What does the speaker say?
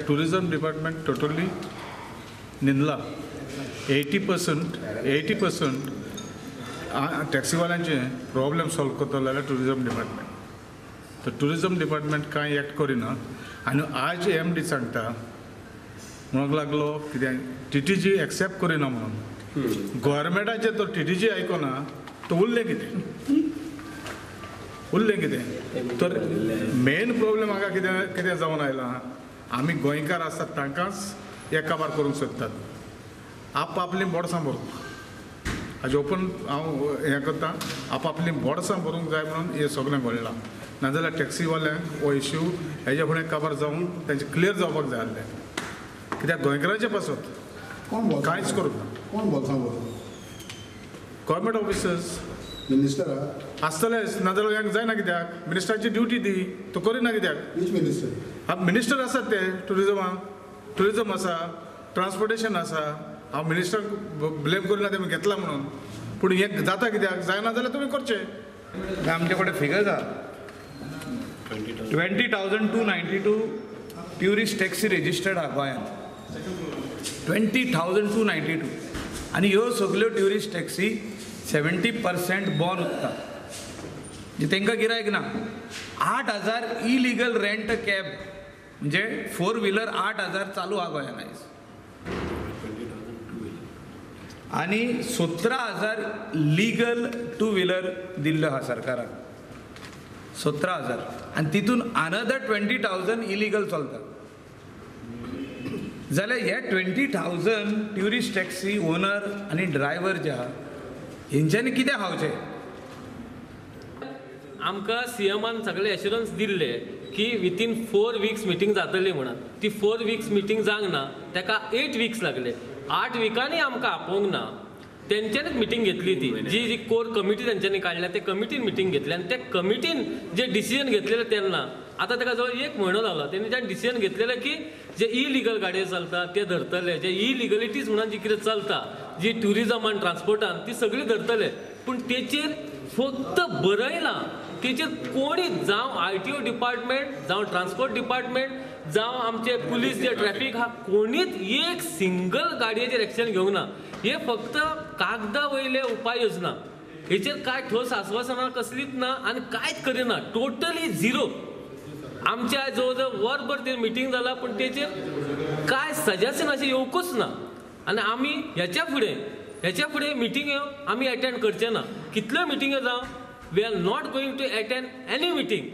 Tourism department totally न्हिदला. 80% टॅक्सीवाल्यांचे problem solve करतलो जाल्यार टुरिझम डिपार्टमेंट. तर टुरिझम डिपार्टमेंट कांय एक्ट करिना. आनी आज एम डी सांगता म्हणूंक लागलो कितें टीटीजी एक्सेप्ट करिना म्हणून. गव्हर्मेंटाचे तो टीटीजी आयकना तो उरलें कितें, उरलें कितें. तर मेन प्रॉब्लेम हांगा कितें कितें जावन आयला, आमी गोंयकार आसात तांकांच एकाबार करूंक सोदतात, आपआपलीं बोडसां भरूंक. हाजे ओपन हांव हें करता, आपआपलीं बोडसां भरूंक जाय म्हणून हें सगळें घडलां. नाजाल्यार टॅक्सीवाल्यांक हो इश्यू हेज्या फुडें काबार जावन तेंचें क्लियर जावपाक जाय आसलें. कित्याक गोंयकारांचे पासत कांयच करूंक ना. कोण बोल्सां भरता? गव्हर्मेंट ऑफिसर्स, मिनिस्टर आसतलेच. नाजाल्यार हें जायना कित्याक, मिनिस्टराची ड्युटी ती, तो करिना कित्याक? Which minister? Minister आसात ते टुरिजमाक, टुरिजम आसा, ट्रान्सपोर्टेशन आसा. हांव मिनिस्टराक ब्लेम करिना तेमी घेतला म्हणून, पूण हें जाता कित्याक जायना जाल्यार तुमी करचें. आमचे कडेन फिगर्स आहा, 20,292 ट्युरिस्ट टॅक्सी रजिस्टर्ड आहा गोंयांत, 20,292. आनी ह्यो सगल्यो ट्युरिस्ट टॅक्सी 70% बॉन उरता, म्हणजे तांकां गिरायक ना. 8,000 इलिगल रेंट कॅब, म्हणजे 4 व्हिलर 8,000 चालू आहा गोंयांत आयज. आनी 17,000 लिगल 2 व्हिलर दिल्ल्यो आहा सरकारान, 17,000. आनी तितून अनदर 20,000 इलिगल चलता. जाल्यार हे 20,000 ट्युरिस्ट टॅक्सी ओनर आनी ड्रायव्हर जे आहा हेंच्यांनी कितें खावचें? आमकां सीएमान सगळे एश्युरन्स दिल्ले की विथीन 4 वीक्स मिटींग जातली म्हणून. ती 4 वीक्स मिटींग जावंक ना, ताका 8 वीक्स लागले. 8 विकांनी आमकां आपोवंक ना, तेंच्यांनीच मिटींग घेतली. ती जी जी कोर कमिटी तेंच्यांनी काडल्या ते कमिटीन मिटींग घेतली आनी त्या कमिटीन जे डिसिजन घेतलेले तेन्ना आतां ताका जवळ 1 म्हयनो जालो. तेंच्यान डिसिजन घेतलेलें की जे इलिगल गाडयो चलता ते धरतले, जे इलिगलिटीज म्हणून जी कितें चलता जी ट्युरिजम आनी ट्रान्सपोर्टान ती सगळी धरतले. पूण तेचेर फक्त बरयलां, तेचेर कोणीच जावं आरटीओ डिपार्टमेंट, जावं ट्रान्सपोर्ट डिपार्टमेंट, जावं आमचे पुलीस जे ट्रॅफिक हा, कोणीच एक सिंगल गाडयेचेर एक्शन घेवंक ना. हे फक्त कागदा वयले उपाय योजना, हेचेर कांय ठोस आस्वासनां कसलीच ना आनी कांयच करिना, टोटली झिरो. आमच्या जवळ जवळ वरभर ते मिटींग जाला पूण तेचेर कांय सजेशन अशें येवकूच ना. आनी आमी हेच्या फुडें मिटिंग्यो आमी एटेंड करचे ना. कितल्यो मिटिंग्यो जावं, we are not going to attend any meeting.